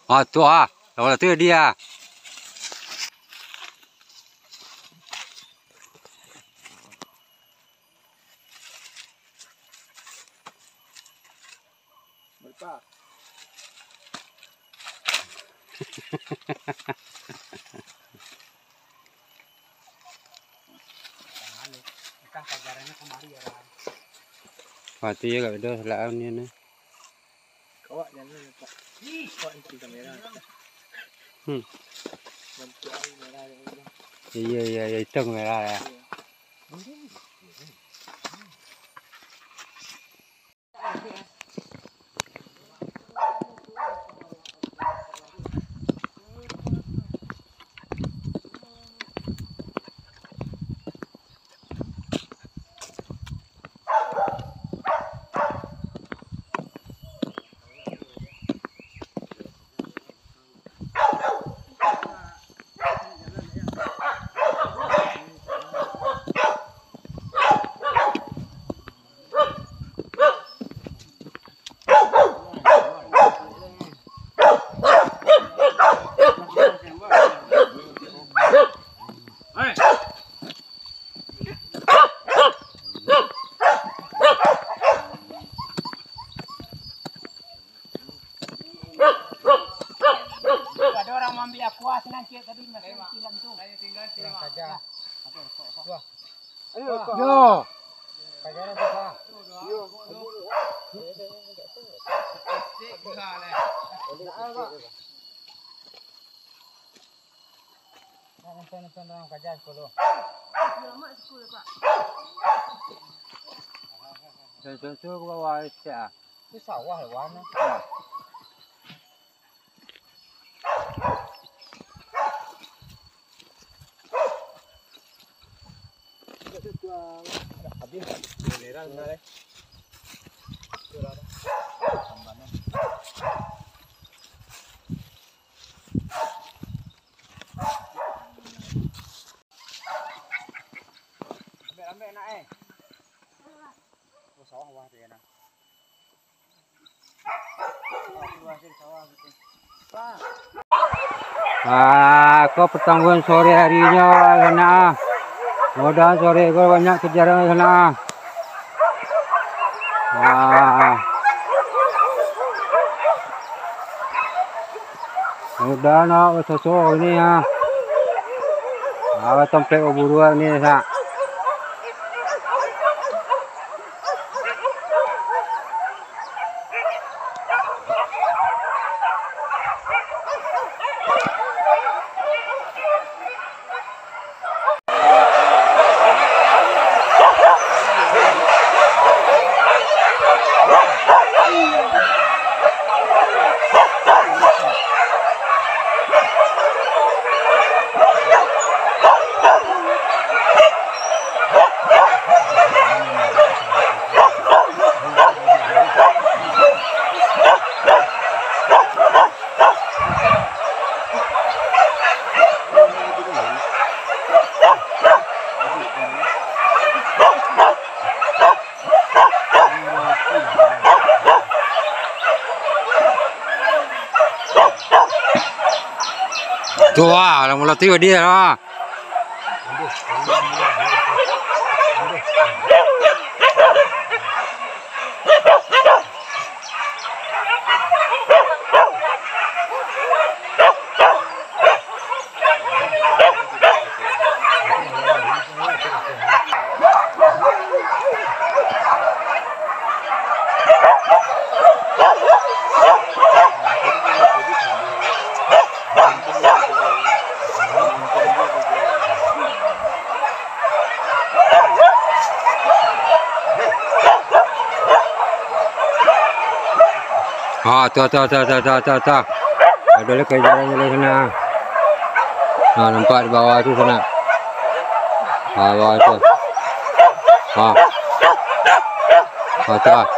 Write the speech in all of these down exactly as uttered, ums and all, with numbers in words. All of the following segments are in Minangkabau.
Ah, tu ah. Lawan tu dia. Mati yo gak beda lah ni. Awak jangan lupa. Awak isi kamera. Hmm. Bantuak air merah yang ini. Iya, iya, iya, itu merah ya. Iya. Ada orang maambiak kuah sinan, ciek, tadi masih hilang tu. Kurang ajar. Wah. Yo. Kajaran tu, Pak. Yo. Nak nonton-nonton dalam kaja sepuluh. Susu ke bawah, Cak? Itu sawah, lawan. Ya. Habis mineral, benar, eh. Ambek, ambek nak, eh. Oh, sawah wah tu ya, nah. Ah, ko pertanggungan sore harinyo, sanak. Mudah-mudahan sore ko banyak kejaran, sanak. Ah. Mudah nak basoso ini, ha. Ah, tampek baburuak ni, sanak. Tu ah, lah mula tiba dia lah. Ha, tu, tu, tu. Ado lai kajaran lai sanak. Ha, nampak di bawah tu sanak. Ha, bawah tu. Ha. Ha, tu ah.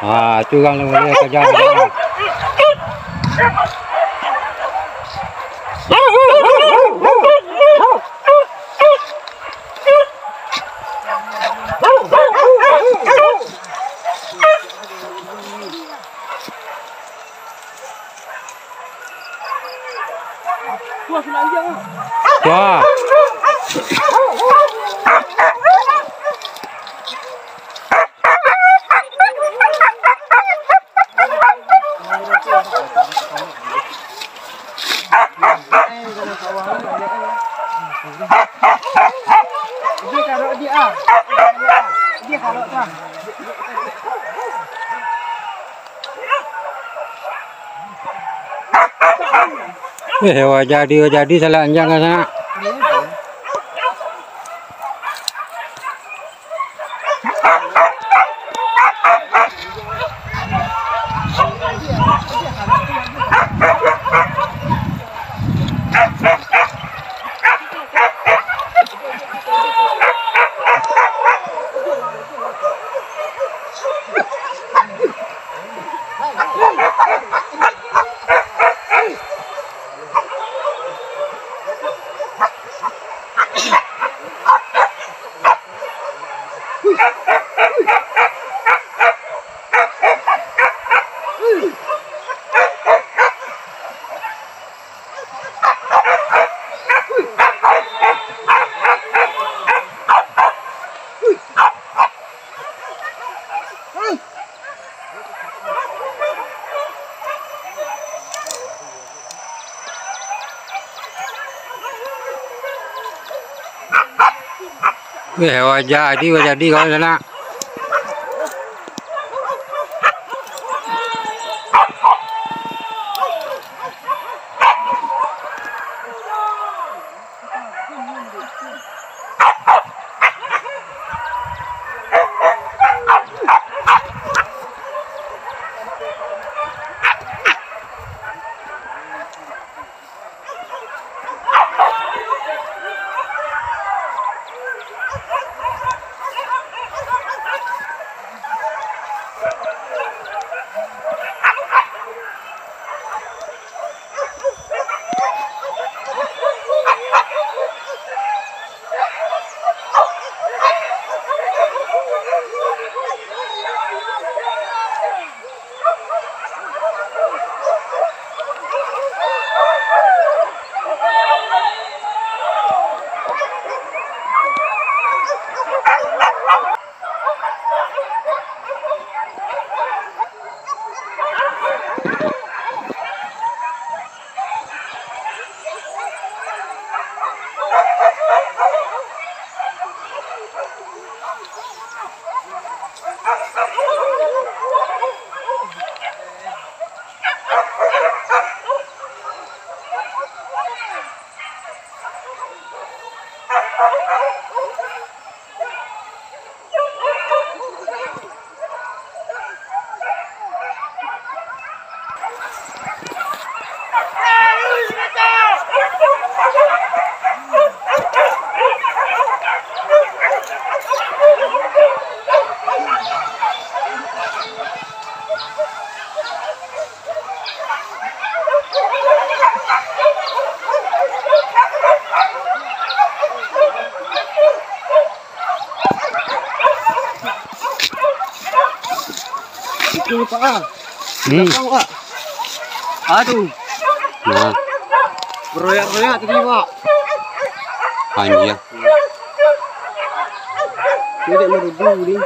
Ah, tu urang tu, dia kejar dia. Wah. Eh, wah jadi, wah jadi, salah anjang ka sanak. Weh, wah jadi, wah jadi kawan sanak. Pak, ah. Hmm. Belakang, Pak. Aduh. Nah. Beroyak-royak tadi, Pak. Anjir. Ini dek merudu ni.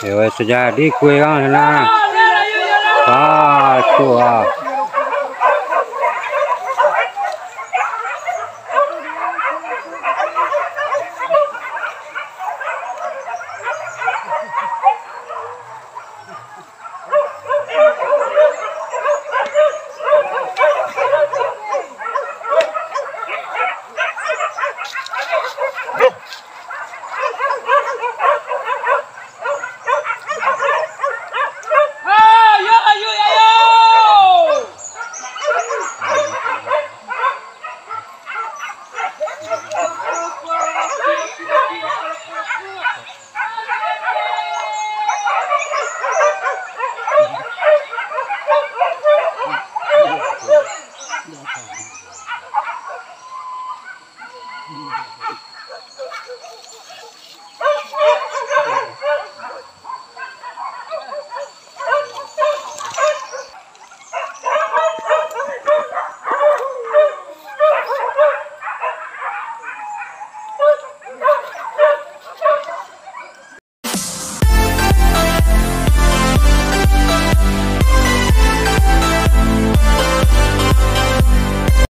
Yo, wes, jadi kue ang sana. Ah, tu ah.